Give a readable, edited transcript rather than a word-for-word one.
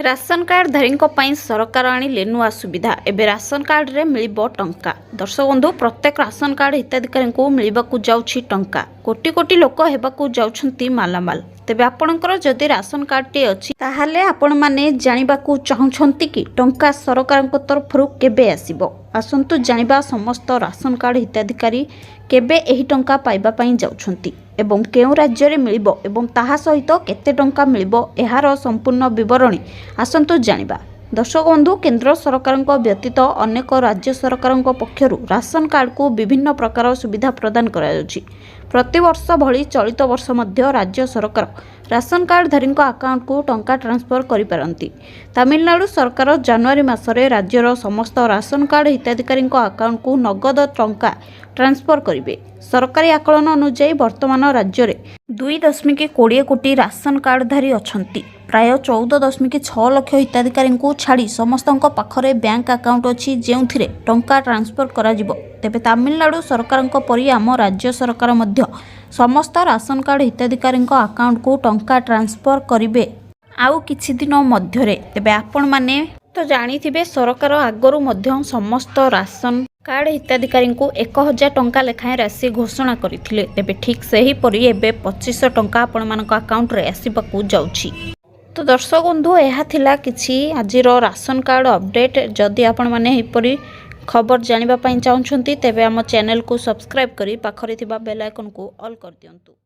Ration କାର୍ଡଧାରୀଙ୍କ ପାଇଁ ସରକାର ଆଣିଲେ ନୂଆ ସୁବିଧା। ଏବେ ରାସନ କାର୍ଡରେ ମିଳିବ ଟଙ୍କା। ଦର୍ଶକ ବନ୍ଧୁ, ପ୍ରତ୍ୟେକ ରାସନ କାର୍ଡ ହିତାଧିକାରୀଙ୍କୁ ମିଳିବାକୁ ଯାଉଛି ଟଙ୍କା। କୋଟି କୋଟି ଲୋକ ହେବାକୁ ଯାଉଛନ୍ତି ମାଲାମାଲ। ତେବେ ଆପଣଙ୍କର ଯଦି ରାସନ କାର୍ଡଟିଏ ଅଛି, ତାହେଲେ ଆପଣମାନେ ଜାଣିବାକୁ ଚାହୁଁଛନ୍ତି କି ଟଙ୍କା ସରକାରଙ୍କ ତରଫରୁ କେବେ ଆସିବ? ଆସନ୍ତୁ ଜାଣିବା, ସମସ୍ତ ରାସନ କାର୍ଡ ହିତାଧିକାରୀ କେବେ ଏହି ଟଙ୍କା ପାଇବା ପାଇଁ ଯାଉଛନ୍ତି ଏବଂ କେଉଁ ରାଜ୍ୟରେ ମିଳିବ ଏବଂ ତାହା ସହିତ କେତେ ଟଙ୍କା ମିଳିବ, ଏହାର ସମ୍ପୂର୍ଣ୍ଣ ବିବରଣୀ ଆସନ୍ତୁ ଜାଣିବା। ଦର୍ଶକ ବନ୍ଧୁ, କେନ୍ଦ୍ର ସରକାରଙ୍କ ବ୍ୟତୀତ ଅନେକ ରାଜ୍ୟ ସରକାରଙ୍କ ପକ୍ଷରୁ ରାସନ କାର୍ଡକୁ ବିଭିନ୍ନ ପ୍ରକାର ସୁବିଧା ପ୍ରଦାନ କରାଯାଉଛି। ପ୍ରତିବର୍ଷ ଭଳି ଚଳିତ ବର୍ଷ ମଧ୍ୟ ରାଜ୍ୟ ସରକାର ରାସନ କାର୍ଡଧାରୀଙ୍କ ଆକାଉଣ୍ଟକୁ ଟଙ୍କା ଟ୍ରାନ୍ସଫର କରିପାରନ୍ତି। ତାମିଲନାଡୁ ସରକାର ଜାନୁଆରୀ ମାସରେ ରାଜ୍ୟର ସମସ୍ତ ରାସନ କାର୍ଡ ହିତାଧିକାରୀଙ୍କ ଆକାଉଣ୍ଟକୁ ନଗଦ ଟଙ୍କା ଟ୍ରାନ୍ସଫର କରିବେ। ସରକାରୀ ଆକଳନ ଅନୁଯାୟୀ, ବର୍ତ୍ତମାନ ରାଜ୍ୟରେ 2.20 କୋଟି ରାସନ କାର୍ଡଧାରୀ ଅଛନ୍ତି। ପ୍ରାୟ 14.6 ଲକ୍ଷ ହିତାଧିକାରୀଙ୍କୁ ଛାଡ଼ି ସମସ୍ତଙ୍କ ପାଖରେ ବ୍ୟାଙ୍କ ଆକାଉଣ୍ଟ ଅଛି, ଯେଉଁଥିରେ ଟଙ୍କା ଟ୍ରାନ୍ସଫର କରାଯିବ। ତେବେ ତାମିଲନାଡୁ ସରକାରଙ୍କ ପରି ଆମ ରାଜ୍ୟ ସରକାର ମଧ୍ୟ ସମସ୍ତ ରାସନ କାର୍ଡ ହିତାଧିକାରୀଙ୍କ ଆକାଉଣ୍ଟକୁ ଟଙ୍କା ଟ୍ରାନ୍ସଫର କରିବେ ଆଉ କିଛି ଦିନ ମଧ୍ୟରେ। ତେବେ ଆପଣମାନେ ତ ଜାଣିଥିବେ, ସରକାର ଆଗରୁ ମଧ୍ୟ ସମସ୍ତ ରାସନ କାର୍ଡ ହିତାଧିକାରୀଙ୍କୁ 1000 ଟଙ୍କା ଲେଖାଏଁ ରାଶି ଘୋଷଣା କରିଥିଲେ। ତେବେ ଠିକ୍ ସେହିପରି ଏବେ 2500 ଟଙ୍କା ଆପଣମାନଙ୍କ ଆକାଉଣ୍ଟରେ ଆସିବାକୁ ଯାଉଛି। ତ ଦର୍ଶକ ବନ୍ଧୁ, ଏହା ଥିଲା କିଛି ଆଜିର ରାସନ କାର୍ଡ଼ ଅପଡ଼େଟ୍। ଯଦି ଆପଣମାନେ ଏହିପରି ଖବର ଜାଣିବା ପାଇଁ ଚାହୁଁଛନ୍ତି, ତେବେ ଆମ ଚ୍ୟାନେଲକୁ ସବସ୍କ୍ରାଇବ୍ କରି ପାଖରେ ଥିବା ବେଲ୍ ଆଇକନ୍କୁ ଅଲ୍ କରିଦିଅନ୍ତୁ।